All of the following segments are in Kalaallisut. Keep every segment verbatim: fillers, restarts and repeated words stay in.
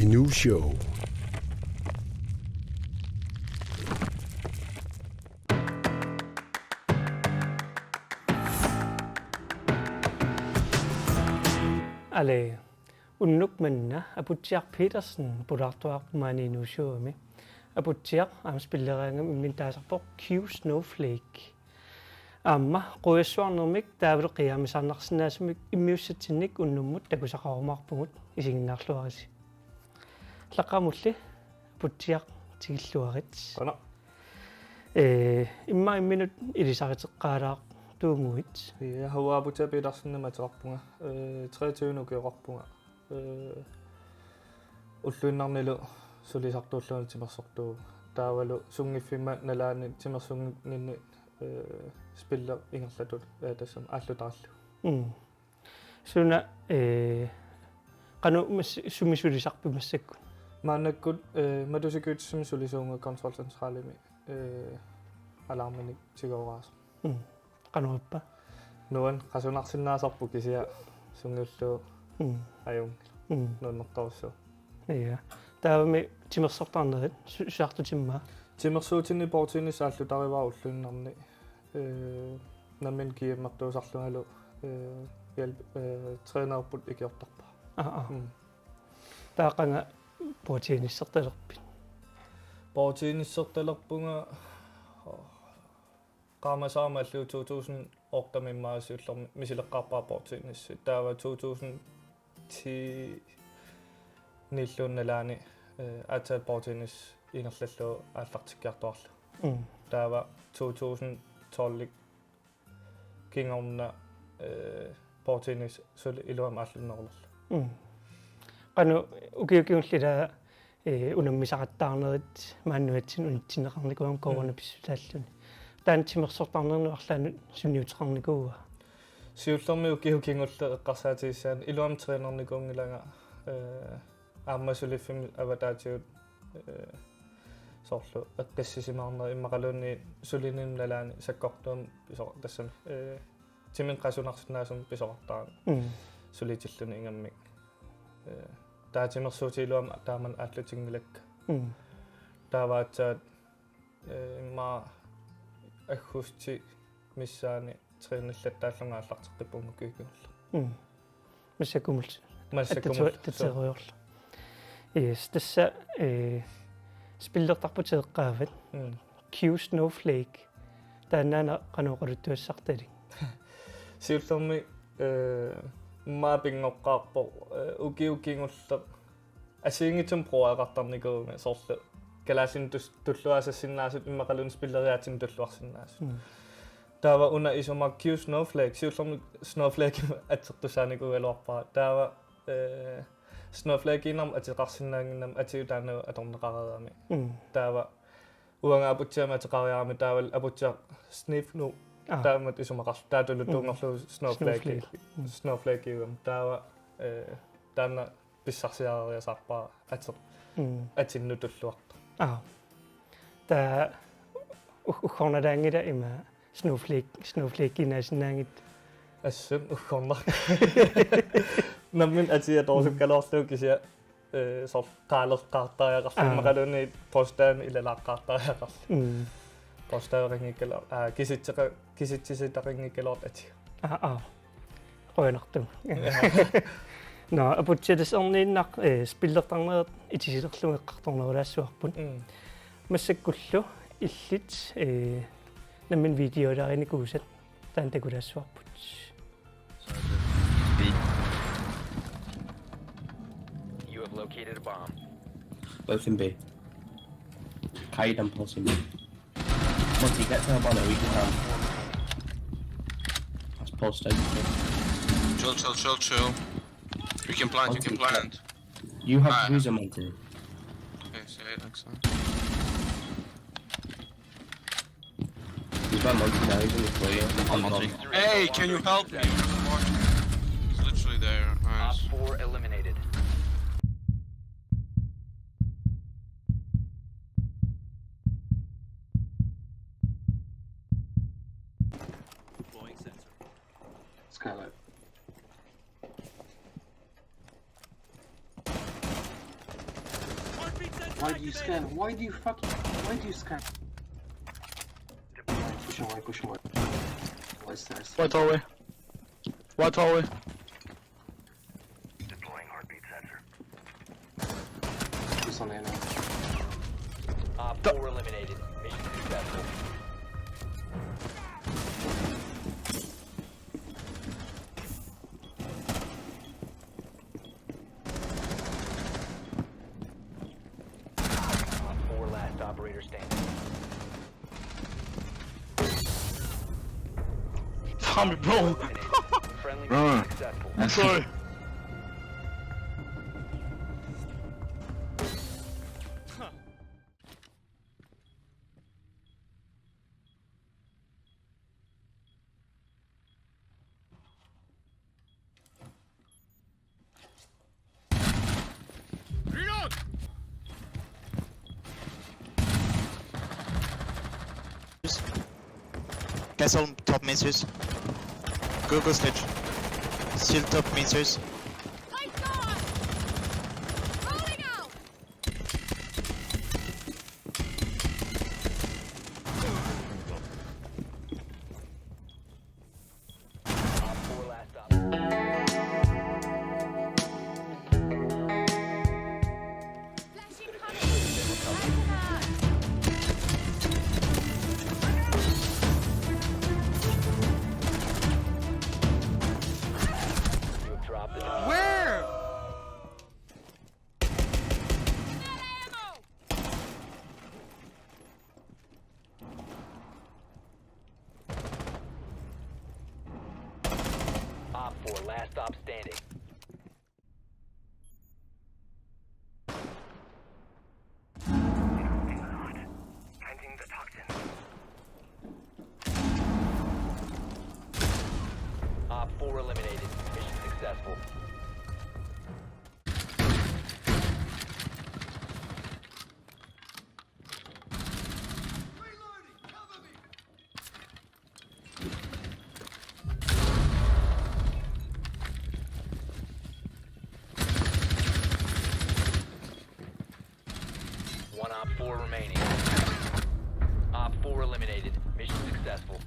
New show. Ale, unnuk manna Aputsiaq Petersen pulaartuaarpoq maani Nuussuami. Aputsiaq aamma spilleriaangami imminut taasarpoq Q Snowflake. Aamma qujassuarnermik taavalu qiiaamisaarnarsinnaasumik immiussatsinnik unnummut takusaqarumaarpugut, isiginnaarluarisi. Allaqqamulli Aputsiaq tikilluarit. Qanoq. Ee, immaqa imminut ilisariteqqaalaartuuguit. Ja, H U A Aputsiaq Petersenimik ateqarpunga. Ee, treogtyve-nit ukioqarpunga. Ee, ulluinnarnilu sulisartuulluni timersortuuvunga. Taavalu sunngiffimma nalaani timersunnginninni, ee, spillit ingerlatut, ee, tassami aallutaarlugu. Mm. Suna, ee, qanoq mas-, sumi sulisarpit massakkut? Maannakkut, ee, Matu Security-mi sulisuuvunga Kontrolcentralimi, ee, alarminik tigooraasa. Mm. Qanoq ippa? Nuann-, qasunarsinnaasarpoq kisianni sungiullugu. Mm. Ajunngilaq. Mm. Nuannertorujussuuvoq. Ja. Taavami timersortarnerit su-, susaartutimmaa? Timersuutini bordtennis aallutarivara ulluinnarni. Ee, nammineq GM-ertuusarlungalu, ee, hjælp-, ee, trænerput ikiortarpara. Aa, aa. Mm. Taava qanga bordtennisertalerpit? Bordtennisertalerpunga, qaamasoq aamma alliu to tusind otte-mi immaqa siullermik misileqqaarpara bordtennis. Taava to tusind ti-nilluunniit nalaani, ee, aatsaat bordtennis ingerlallugu aallartikkiartuaarlugu. Mm. Taava to tusind tolv kingorna, ee, bordtennis suli iluamik aallunnerulerlunga. Mm. Qanoq ukiut kingulliit, ee, unammisaqattaarnerit maani nunatsinni unitsinneqarnikuugami, mm, corona pissutaalluni. Taanna timersortarnernut arlaannut sunniuteqarnikuua? Siullermik ukiut kingulliit eqqarsaatigissagaanni iluamik trænernikuunngilanga, ee, aamma suliffimmi avataatigut, ee, soorlu eqqissisimaarnerit immaqaluunniit sulininni nalaani sakkortuumik piso-, tassami, ee, timinik qasunarsinnaasumik pisoqartarami. Mm. Sulitilluni ingammik. Ee, taava timersuutit iluamik taamani aallutinngilakka. Mm. Taava aatsaat, ee, immaqa aggustip missaani trænillattaarlunga aallarteqqippunga ukiut kingulliit. Mm. Massakkut. Massakkut. Attatsu-, attatserujoorlu. Yes, tassa, ee, spillertarputit eqqaavat. Mm. Q Snowflake. Taannaana qanoq oqaluttuassartalik? Siullermik, ee, immaqa pinngoqqaarpoq, ee, ukiut kingulliit assigiinngitsumik brugereqartarnikuuvunga, soorlu kalaallinut tus-, tulluassassinnaasut immaqaluunniit spilleriaatsinnut tulluarsinnaasut. Mm. Taava una isumaqarpunga Q Snowflake, siullermik Snowflake atsertussaanikuugaluarpara. Taava, ee, Snowflake-iinnarmik ateqarsinnaannginnami atiu taanna atorneqareerami. Mm. Taava uanga Aputsiamik ateqariarami taavalu Aputsiaq Sniff nu. Aa. Taamatut isumaqarlugu. Taava tulutuunngorlugu, mm, Snowflake. Snowflake. Mm. Snowflake-iugami. Taava, ee, taanna pissarsiareeriasaarpara ateq-, mm, atinnut tulluartoq. Aa. Taava u-, uggornalaanngilaq ima Snowflake, Snowflake-iinnaasinnaanngitsoq. Assut uggornaq. Nammineq atia toorusukkaluarlugu kisianni, ee, soorlu qaaleqqaartariaqarlugu, aa, immaqaluunniit postaani ilalaaqqaartariaqarlugu. Mm. Postaveqanngikkaluar-, aa, kisitseqa-, kisitsisitaqanngikkaluartoq atia. Aa, aa. Qujanartumik. Nå, Aputsiaq, tassa erniinnaq, ee, spillertarnerit itisilerlugu eqqartornerulaassavarput. Mm. Massakkullu illit, ee, nammineq videoliarinikuusat taanna takulaassavarput. You have located a bomb. Both in B. Kite and pulse in B. Monty, get to the bottom, we can have. That's pulse, don't you think? Chill, chill, chill, chill. You can plant, you can plant. You have Bruiser, Monty. Okay, say it next time. He's by Monty now, he's in the corner. On Monty. Hey, can you help me? He's literally there. Nice. Op four eliminated. Deploying sensor. Skylight. Why do you scan? Why do you fucking? Why do you scan? Push away, push away. Why is there? White hallway. White hallway. This on A now. Op four eliminated. Mission successful. Op four, last operator standing. Tommy, bro. Friendly Ah. mission successful. Sorry. Castle top main stairs. Go, go stage. Still top main stairs. Lights on! Rolling out! Op four, last op. Flashing cover! Lights out! You have dropped the Where? Ammo! Op four, last stop standing. Op four eliminated. Mission successful. One op four remaining. Op four eliminated. Mission successful.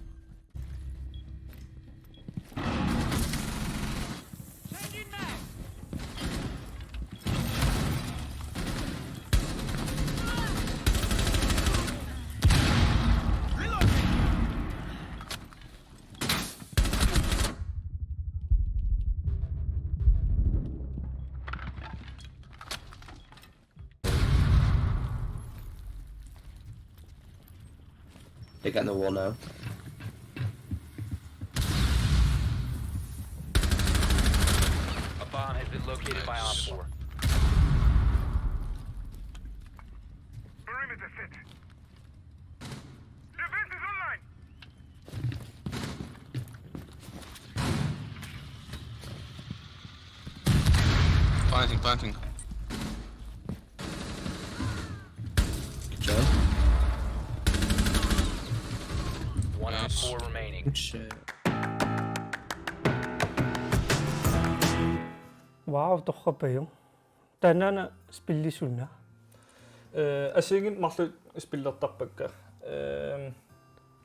They got no wall now. A bomb has been located by op four. Perimeter set. Defense is online. Planting, planting. Good job. One op four remaining. Good shit. Wow, torrapajuk. Taannaana spilli suna? Eh, assigiinngitsut marluk spillertarpakka. Eh,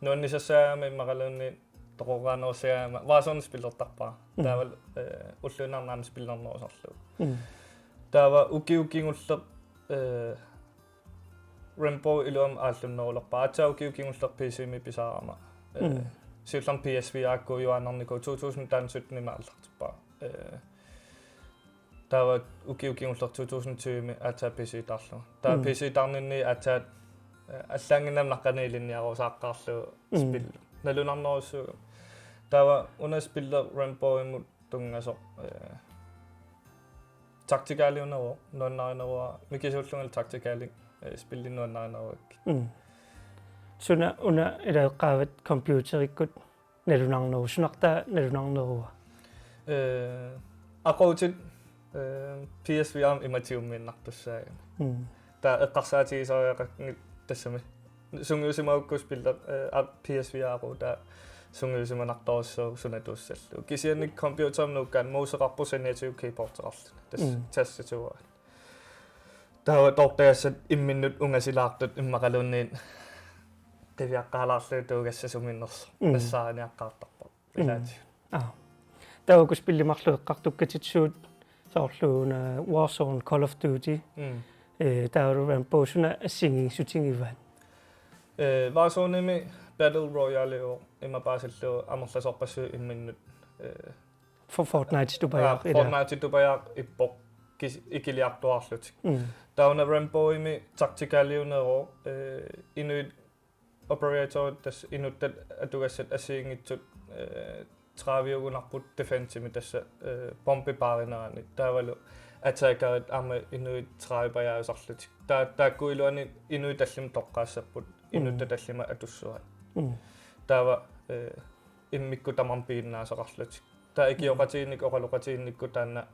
nuannisassaagama immaqaluunniit toqoraanerussagama Warzone spillertarpara. Mm. Taava, eh, ulluinnarni aamma spillernerusarlugu. Mm. Taava ukioq kingulleq, eh, Rainbow iluamik aallunnerulerpara. Aatsaat ukioq kingulleq P C-mi pisaarama. Eh, mm. Siullermik P S V R-kkuujuaannarnikuuvoq to tusind sytten-imi aallartippara. Eh, Taava ukioq kingulleq to tusind tyve-mi aatsaat P C-taarlugu. Taava mm. P C-taarninni aatsaat, eh, allaanngimmat naqqaniilinniarusaaqqaarlugu mm. Spil. Nalunarnerussuuvoq. Taava una spilli Rainbow-imut tunngasoq, eh, taktikaliuneruvoq, nuannarineruara, mikisuullungalu taktikali, eh, spilli nuannarineruakkit. Mm. Suna una ilaqqaavat computerikkut nalunarneru-, sunartaa nalunarnerua? Eh, aquutit, eh, P S V R-mi imatigummiinnartussaagami. Mm. Taava eqqarsaatigisariaqanngilaq tassami. Sungiusimagukku spilli, eh, a-, P S V R-uku taava sungiusimanartorujussuuvoq sunatuussallugu. Kisianni computerimi nuukkaanni mouseqarpoq saniatigut keyboardeqarluni. Tassa mm. Tastaturaa. Taava toortagassat imminnut ungasilaartut immaqaluunniit qiviaqqaalaarlugit tuugassat sumiinnersoq. Mm. Nassaariniaqqaartarpoq. Mm. Ilaatigut. Aa. Taava uku spillit marluk eqqartukkatit suut soorlu una Warzone, Call of Duty. Mm. Eh, taava Rainbow suna assigiinngissutigivaat? Eh, Warzonemi Battle Royale-uvoq, ima paasillugu amerlasoorpassuit imminnut, eh, For-, Fortnite-tupajaaq, aa, ila. Fortnite-tupajaaq ippoq kis-, ikiliartuaarlutik. Mm. Taava una Rainbow-imi Tactical-iuneruvoq, eh, inuit operatorit, tassa inuttat atugassat assigiinngitsut, eh, tredive-ugunarput defense-imi, tassa, eh, bombi paarinerani. Taavalu attackerit aamma inuit tredive-pajaasarlutik. Taa-, taakku iluanni inuit tallimat toqqaassapput, inuttat, mm, tallimat atussuaat. Mm. Taava, eh, immikkut tamarmik piginnaasaqarlutik. Taava ikioqatigiinnikkut, oqaloqatigiinnikkut taanna,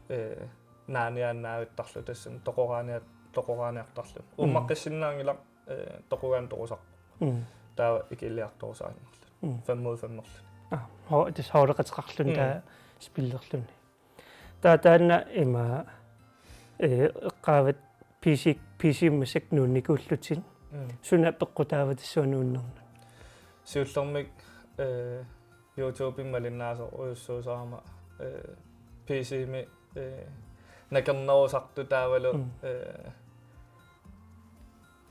eh, naaniaannaavittarlugu, tassami toqoraaniat-, toqoraaniartarlugu. Mm. Uummaqqissinnaanngilaq, eh, toqugaanni toqusarpoq. Mm. Taava ikiliartorusaannarlugu. Mm. Fem mod femmerluni. Aa, ho-, tassa holdeqateqarluni, mm, taava spillerluni. Taava taanna ima, eh, eqqaavat P C, P C-mik massakkut nuunnikuullutit. Mm. Suna peqqutaava tassunga nuunnernut? Siullermik, eh, YouTube-imi malinnaasorujussuusarama, eh, P C-mi, eh, nakornerusartut taavalu, mm, eh,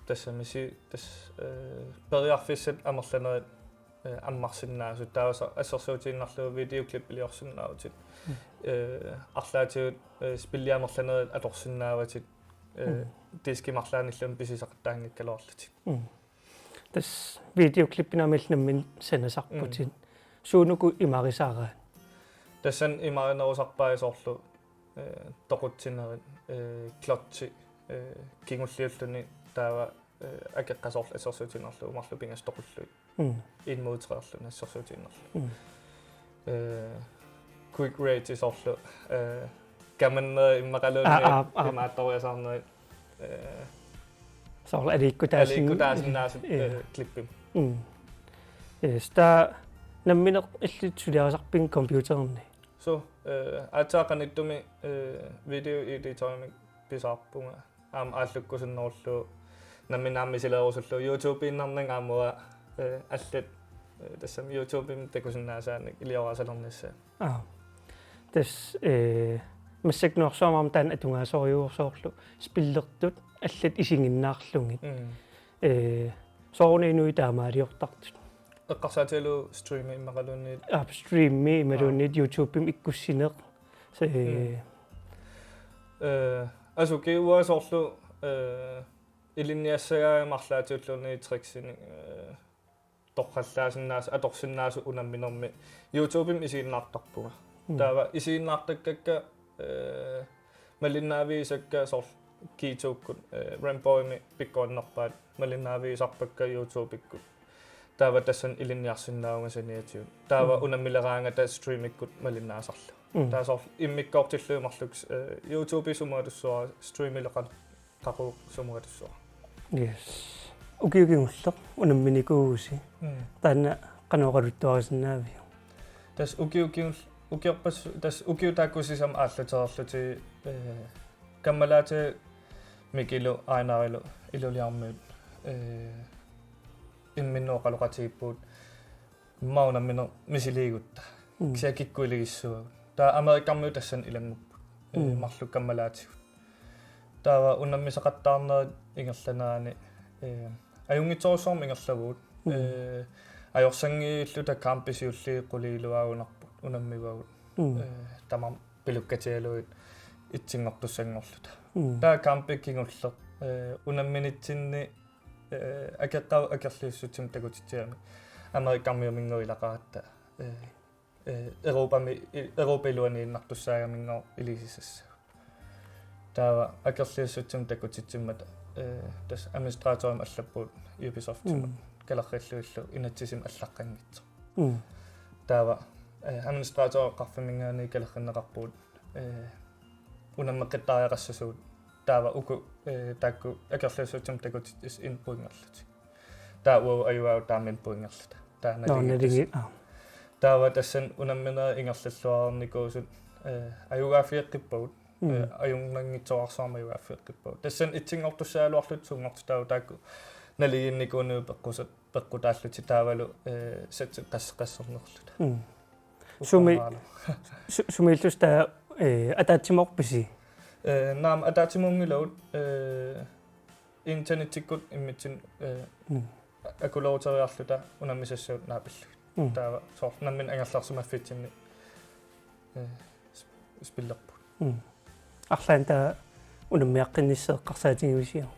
tassami si-, tass-, eh, periarfissat amerlanerit, eh, ammarsinnaasut. Taava assersuutigiinnarlugu videoklippiliorsinnaavutit. Mm. Eh, arlaatigut, eh, spillit amerlanerit atorsinnaavatit, eh, mm, diskimi arlaanni illumi pisisaqattaanngikkaluarlutik. Mm. Tassa videoklippinut aamma illit nammineq sanasarputit. Mm. Suunuku imarisaraat? Tassani imarinerusarpai soorlu, eh, toqutsinerit, eh, klotsi, eh, kingulliulluni taava, eh, akeqqat soorlu assersuutigiinnarlugu marluk pingasut toqullugit. Mm. En mod tre-rluni assersuutigiinnarlugu. Mm. Eh, quick rage soorlu, eh, kamanneri immaqaluunniit, aa, aa, aa, imaattoriasaarnerit, eh, soorlu aliikkutaasin-, aliikkutaasinnaasut, ja, eh, klippimik. Mm. Yes, taava nammineq illit suliarisarpigit computerimi? Suu, eh, aatsaat qanittumi, eh, video editorimik pisaarpunga. Aamma aallukkusunnerullugu nammineq aamma misileerusullugu YouTube-iinnarnanga aamma, eh, allat, eh, tassami YouTube-imi takusinnaasaanik ilioraasalernissaat. Aa. Tassa, eh, massakkut nunarsuarmi aamma taanna atugaasorujussuuvoq, soorlu spillertut allat isiginnaarlugit. Mm. Eh, sooruna inuit taamaaliortartut? Eqqarsaatigalugu streami immaqaluunniit. Aa, streami imaluunniit, aa, YouTube-imi ikkussineq. Se-, mm, eh, asuki uanga soorlu, eh, ilinniassagaangama arlaatigut ulluni tricksinik, eh, torrallaasinnaasut, atorsinnaasut unamminermi YouTube-imi isiginnaartarpunga. Mm. Taava isiginnaartakkakka, eh, malinnaavigisakka soorlu G to-kkut, eh, Rainbow-imi pikkorinnerpaat malinnaavigisarpakka YouTube-ikkut. Taava tassani ilinniarsinnaavunga saniatigut. Taava, mm, unammileraangata streamikkut malinnaasarlunga. Mm. Taava soorlu immikkoortillugit marluk, eh, YouTube-i sumut atussuara, streamileqat qaqugu sumut atussuara. Yes. Ukioq kingulleq unamminikuuvusi. Mm. Taanna qanoq oqaluttuarisinnaaviuk? Tassa ukioq kingul-, ukiorpas-, tassa ukiut taakku sisamat aallatereerlutigit, eh, kammalaatiga Mikilu Ejnarilu Ilulissarmiut, eh, imminnut oqaloqatigiippugut. Immaqa unammineq misiliigutta. Mm. Kisianni kikkut iligissuagut. Taava Amerikkarmiut tassani ilanngupput. Eh, mm, marluk kammalaatigut. Taava unammisaqattaarnerit ingerlaneranni, eh, ajunngitsorujussuarmik ingerlavugut. Mm. Eh, ajorsanngivilluta kampit siulliit qulit iluaagunarput unammivagut. Mm. Eh, tamarmik pilukkatigalugit itsinngortussanngorluta. Mm. Taava kampi kingulleq, eh, unamminitsinni, eh, akeqqaavoq akerliussutsimik takutitsigami. Amerikkarmiuminngooq ilaqaratta, eh, eh, Europami, i-, Europa iluaniinnartussaagaminngooq iligisassaaq. Taava akerliussutsimik takutitsimmata, eh, tassa administratorimik allappugut Ubisoftimut, mm, kalerrillugillu inatsisimik allaqqanngitsoq. Mm. Taava, eh, administratoreqarfimminngaanniit kalerrinneqarpugut, eh, unammeqqittariaqassasugut. Taava uku, eh, taakku akerliussutsimik takutitsisut en-poingerlutik. Taava uagut ajugaavoq taama en-poingerluta. Taava, nå, naligi-, naligi-, aa. Taava tassani unamminerit ingerlalluarnikuusut, eh, ajugaaffigeqqippagut. Mm. Eh, ajunngitsoorsuarmik uaffeqqippagut. Tassani itsinngortussagaluarluta sunngortitaavoq taakku naligiinnikuunuit peqqusat peqqutaallutik taavalu, eh, satsit qas-, qassernerluta. Mm. Sumi-, Uqaamaala. Su-, sumiillusi taava, eh, ataatsimoorpisi? Eh, naamik ataatsimuunngilagut, eh, internettikkut immitsinnut, eh, Mm. akuleruteriarluta unammisassagut naapillugit. Mm. Taava soorlu nammineq angerlarsimaffitsinni, eh, sp-, spillerpugut. Mm. Arlaannik taava unammiaqqinnissaq eqqarsaatigivisiuk?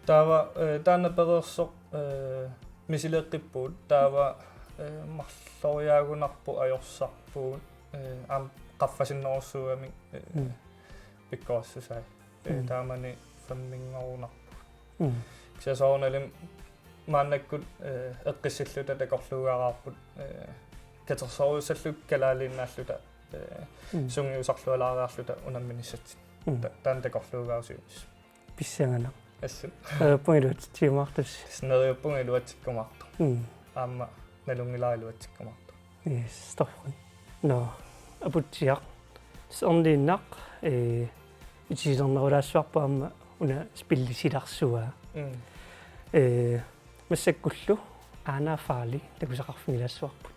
Taava, eh, taanna pereersoq, eh, misileeqqippugut. Taava, eh, marloriaagunarpoq ajorsarpugut, eh, aamma qaffasinnerussuugamik, eh, Mm. pikkorissusai. Eh, Mm. taamani femminngorunarpoq. Mm. Kisianni soorunalimi maannakkut, eh, eqqissilluta takorluugaraarput, eh, katersorujussallugit kalaaliinnaalluta, eh, Mm. sungiusarlualaariarluta unamminissatsinnut. Mm. Ta-, taanna takorluugaarusiunis. Pissanganaq. Assut. Neriuppunga iluatsitsiumaartusi. Neriuppunga iluatsikkumaartoq. Mm. Aamma nalunngilara iluatsikkumaartoq. Yes, torrak. Nå, Aputsiaq. Serniinnaq, eh, misilernerulaassuarput aamma una spillisilarsua. Mm. Eh, massakkullu Aana Faali takusaqarfigilaassuarput.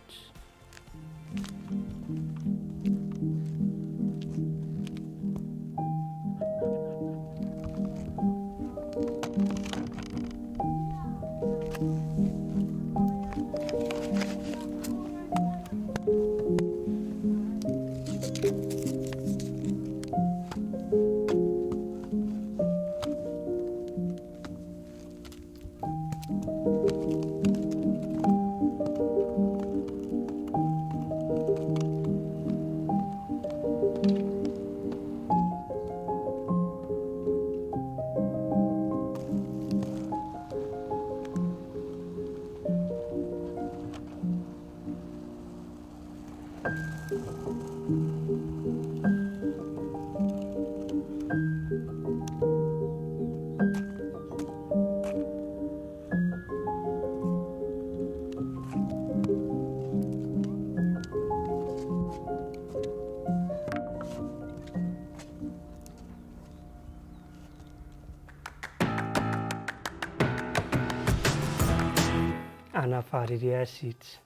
Aana Faali, det er sit.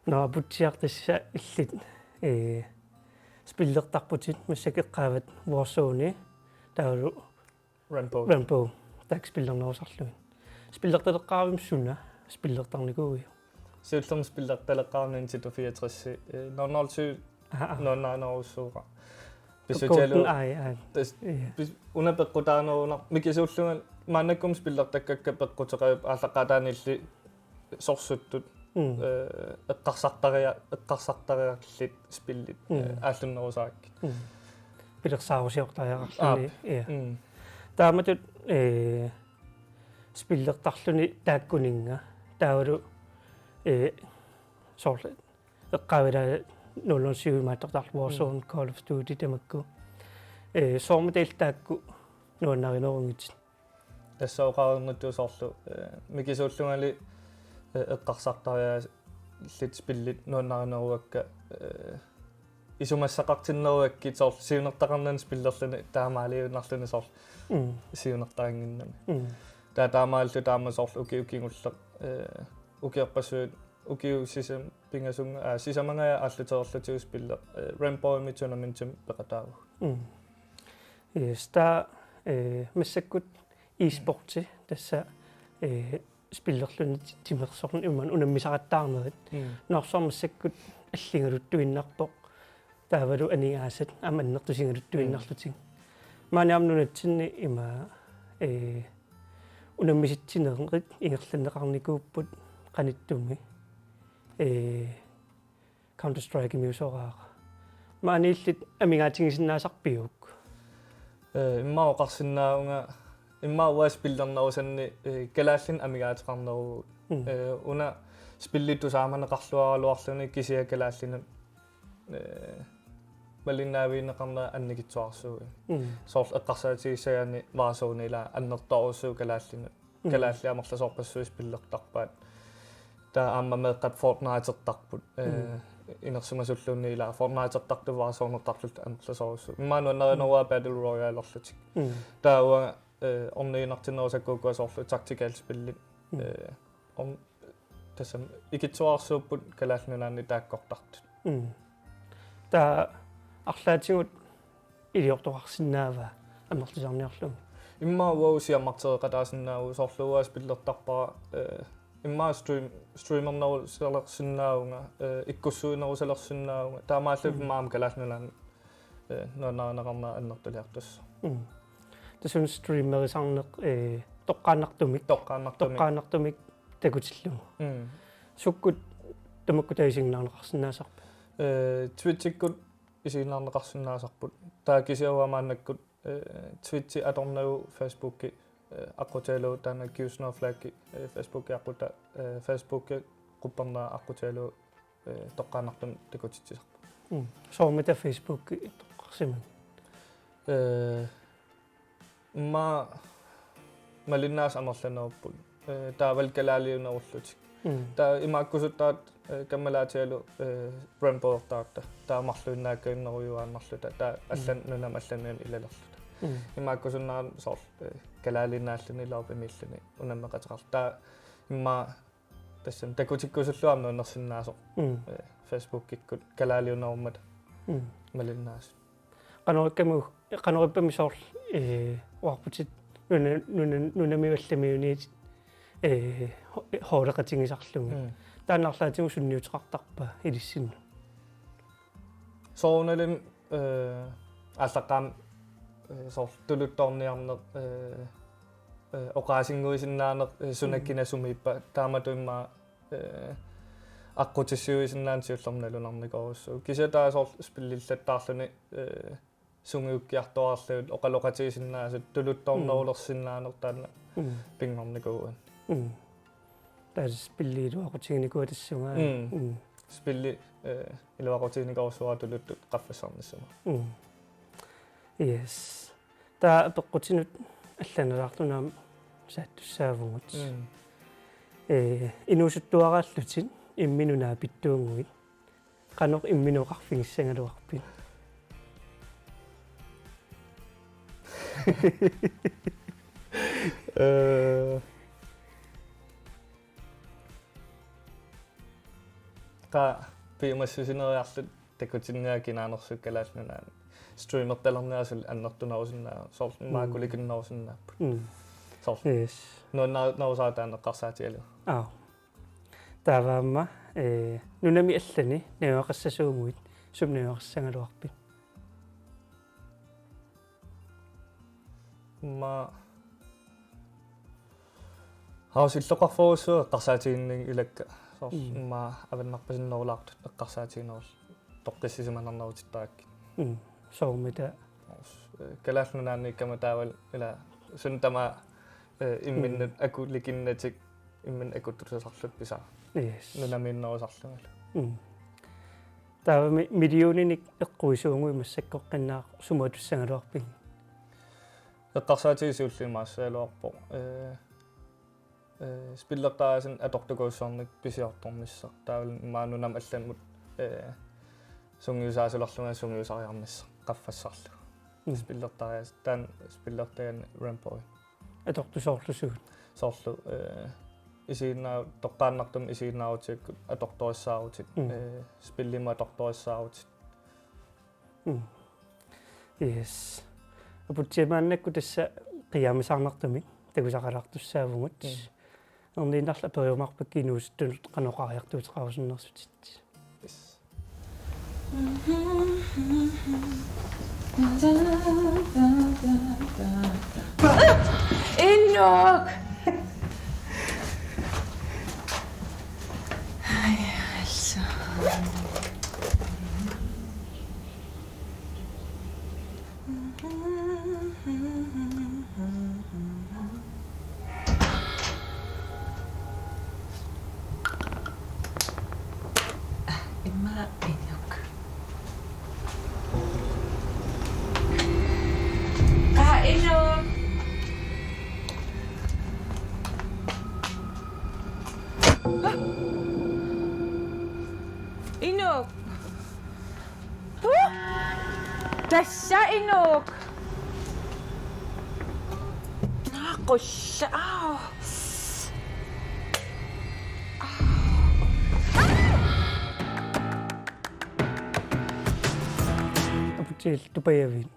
Nå, Aputsiaq, tassa illit, eh, spillertarputit, massakkut eqqaavat Warzone, taavalu Rainbow. Rainbow, taakku spillernerusarlugit. Spillertaleqqaaravit suna spillertarnikuuiuk? Siullermik spillertaleqqaarama Nintendo fireogtres, eh, nul nul syv, Aha, aha. Nuannarinerussuuara. Pissutigalugu GoldenEye, aa. Tas-, Ja. pis-, una peqqutaanerunar-, mikisuullunga maannakkut spillertakkakka peqquteqavipput aallaqqaataaniilli sorsuttut, Mm. eh, eqqarsartaria-, eqqarsartariarlit spillit, Mm. eh, aallunnerusarakkit. Mm. Pilersaarusiortariaqarluni, Aap. Ja. Mm. Taamatut, eh, spillertarluni taakkuninnga, taavalu, eh, soorlu eqqaavilaa nul nul syv imaattortarluni Warzone, Mm. Call of Duty tamakku. Eh, soormitaava taakku nuannarinerugitit? Tassa oqarnittut soorlu, eh, mikisuullungali, eh, eqqarsartariaallit spillit nuannarineruakka, eh, isumassaqartinneruakkit soorlu siunertaqarnani spillerluni taamaaliuinnarluni soorlu Mm. siunertarinnginnami. Mm. Taava taamaalilluta aamma soorlu ukiut kingulleq, eh, ukiorpassuit ukiut sisam-, pingasunga-, aa, sisamangajak aallutereerlutigu spilleq, eh, Rainbowimi tournamentimi peqataavugut. Mm. Yes, taava, eh, massakkut e-sporti tassa, eh, spillerluni ti-, timersorneq imaluunniit unammisaqattaarnerit. Mm. Nunarsuarmi massakkut alligaluttuinnarpoq. Taavalu aningaasat aamma annertusigaluttuinnarlutik. Mm. Maani aamma nunatsinni ima, eh, unammisitsinerit ingerlanneqarnikuupput qanittumi. Eh, Counter-Strikemiusoraara. Maani illit amigaatigisinnaasaviuk? Eh, immaqa oqarsinnaavunga, immaqa uanga spillernerusanni, eh, kalaallinik amigaateqarneruvugut. Mm. Eh, una spilli tusaamaneqarluaraluarluni kisianni kalaallinut, eh, malinnaavigineqarnera annikitsuararsuuvoq. Mm. Soorlu eqqarsaatigissagaanni Warzone ila annertoorujussuuvoq kalaallinut. Mm. Kalaallit amerlasoorpassuit spillertarpaat. Taava aamma meeqqat Fortnitertarput. Eh, Mm. inersimasulluunniit ilaa Fortnite-ertartut Warzone-ertartullu amerlasoorujussuupput. Immaqa nuannarineruara Battle Royale-erlutik. Mm. Taava, eh, orniginartinnerusakka ukua soorlu tactical spillit. Mm. Eh, om-, tassami ikittuararsuupput Kalaallit Nunaanni taakkortartut. Mm. Taava arlaatigut iliortoqarsinnaava amerlisarniarlugu? Immaqa uagut siammartereqataasinnaavugut, soorlu uanga spillertarpara, eh, immaqa stream-, streamernerusalersinnaavunga, eh, ikkussuinerusalersinnaavunga. Taamaallutik Mm. immaqa aamma Kalaallit Nunaanni, eh, nuannarineqarnera annertuliartussaq. Mm. Tassa una streamerisarneq, eh, toqqaannartumik. Toqqaannartumik. Toqqaannartumik takutillugu. Mm. Sukkut tamakkut taava isiginnaarneqarsinnaasarput? Eh, Twitchikkut isiginnaarneqarsinnaasarput. Taava kisianni uanga maannakkut, eh, Twitchi atornagu Facebooki, eh, aqqutigalugu taanna Q Snowflake, eh, Facebooki aqqutaa, eh, Facebooki quppernera aqqutigalugu, eh, toqqaannartumik takutitsisarput. Mm. Soormita Facebooki toqqarsimaneq? Eh, immaqa malinnaasut amerlanerupput. Eh, taavalu kalaaliunerullutik. Mm. Taava imaakkusuttaaq, eh, kammalaatigalu, eh, Rainbow-ertaratta. Taava marluinnaakkaannerujuaannarluta. Taava Mm. allan nunami allaniuni ilalerluta. Mm. Imaakkusunnaarami soorlu, eh, kalaaliinnaalluni, loopimiilluni unammeqateqarluta. Taava immaqa tassami takutikkusullugu aamma nuannersinnaasoq. Mm. Eh, Facebookikkut kalaaliunerummata Mm. malinnaasut. Qanorippami, qanorippami soorlu, eh, oqarputit nuna-, nuna-, nunami allamiuniit, eh, ho-, holdeqatigisarlugit. Mm. Taanna arlaatigut sunniuteqartarpa ilissinnut? Soorunalimi, eh, aallaqqaammut, eh, soorlu tuluttoorniarneq, eh, eh, oqaasinnguisinnaaneq, eh, suna Mm. kina sumiippa, taamatut immaqa, eh, aqqutissiuisinnaaneq siullermik nalunarnikuusoq. Kisianni taava soorlu spillillattaarluni, eh, sungiukkiartuaarlugit oqaloqatigisinnaasut tuluttoornerulersinnaaneq taanna Mm. pinngornikuuaat. Mm. Taava spilli iluaqutiginikuuat tassunga. Mm. Mm. Spilli, eh, iluaqutiginikuusoq tuluttut qaffassarnissama. Mm. Yes. Taava apeqqutinut allanalaartunut aamma saattussaavugut. Mm. Eh, inuusuttuaraallutit imminut naapittuunnguit. Qanoq imminut oqarfigissagaluarpit? Eh, qaa, piumassusineriarluta takutinniarlugu kinaanersugut Kalaallit Nunaanni. Streamertalerniarluta annertunerusinnaavoq. Soorlu Mm. maakulikinnerusinnaapput. Mm. Soorlu. Yes. Nuannaarnerusaratta eqqarsaatigalugu. Aap. Taava aamma, eh, nunami allani najugaqassasuuguit, sumik najugaqassagaluarpit? Immaqa House illoqarfeerujussuaq eqqarsaatiginngilara ilakka. Soorlu Mm. immaqa avannarpasinnerulaartut eqqarsaatiginerullutik toqqissisimanarnerutittarakkit. Mm. Soormita? Eh, Kalaallit Nunaanniikkama taavalu ila suut tamaasa, eh, imminnut Mm. akulikinnatik imminnut akuttusarlutik pisara. Yes. Nunamiinnerusarlungalu. Mm. Taavami millioninik eqquisuuguit massakkorpiaq sumut atussagaluarpigit? Eqqarsaatigisoq siulliumaassaagaluarpoq. Eh, eh, spillertariaaseq atortukuusarnik pisiortornissaq. Taavalu immaqa nunamut allamut, eh, sungiusaasulerlunga sungiusariarnissaq qaffassarlugu. Mm. Spillertariaaseq, taanna spillertagani Rainbow. Atortusoorlusugut. Soorlu, eh, isiginnaar-, toqqaannartumik isiginnaarutigalugu atortorissaarutit, Mm. eh, spillimut atortorissaarutit. Mm. Yes. Aputsiaq maannakkut tassa qiiaamisaarnartumik takusaqalaartussaavugut. Mm. Erniinnarlu aperiumaarpakka inuusuttunut qanoq oqariartuuteqarusunnersutit. Yes. Inuk! Ai, altså. Immaqa Inuk. Qaa Inuk. Inuk. Huh? Tassa Inuk. Qulla. Au. Aputsial tupajavit?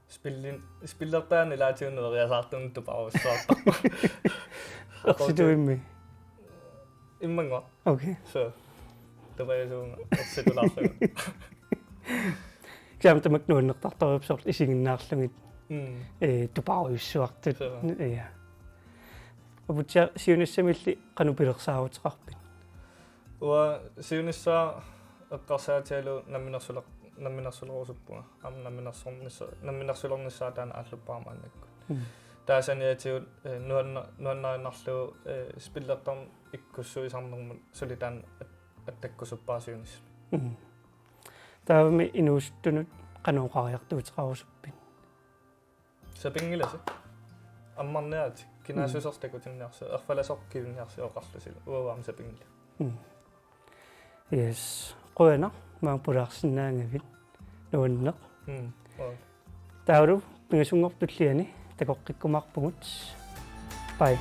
Spillin-, spillertaani ilaatigut neriasaartunut tuparujussuartarput. Ersituimmi? Immannguaq. Okay. So, tupajasuunga ersitulaarlugu. Kisianni tamakku nuannertartorujussuarput isiginnaarlugit. Mm. Ee, tuparujussuartut. So. Ja. Aputsiaq, siunissamilli qanoq pilersaaruteqarpit? Uanga siunissaa eqqarsaatigalugu namminersuler-, namminersulerusuppunga. Aamma namminersornissa-, namminersulernissaa taanna aalluppara maannakkut. Mm. Taava saniatigut, eh, nuanna-, nuannarinnarlugu, eh, spillertarneq ikkussuisarnermut suli taanna at-, attakkusuppara siunissami. Mm. Taavami inuusuttunut qanoq oqariartuuteqarusuppit? Sapinngilasi. Ammarniarit. Kinaassuseq takutinniarsiuk. Erfalasoq kivinniarsiuk oqarlusilu. Uagut aamma sapinngillat. Mm. Yes. Qujanaq, maanga pulaarsinnaagavit. Nuanneq. Mm. Oj. Taavalu pingasunngorpat tulliani takoqqikkumaarpugut. Bye.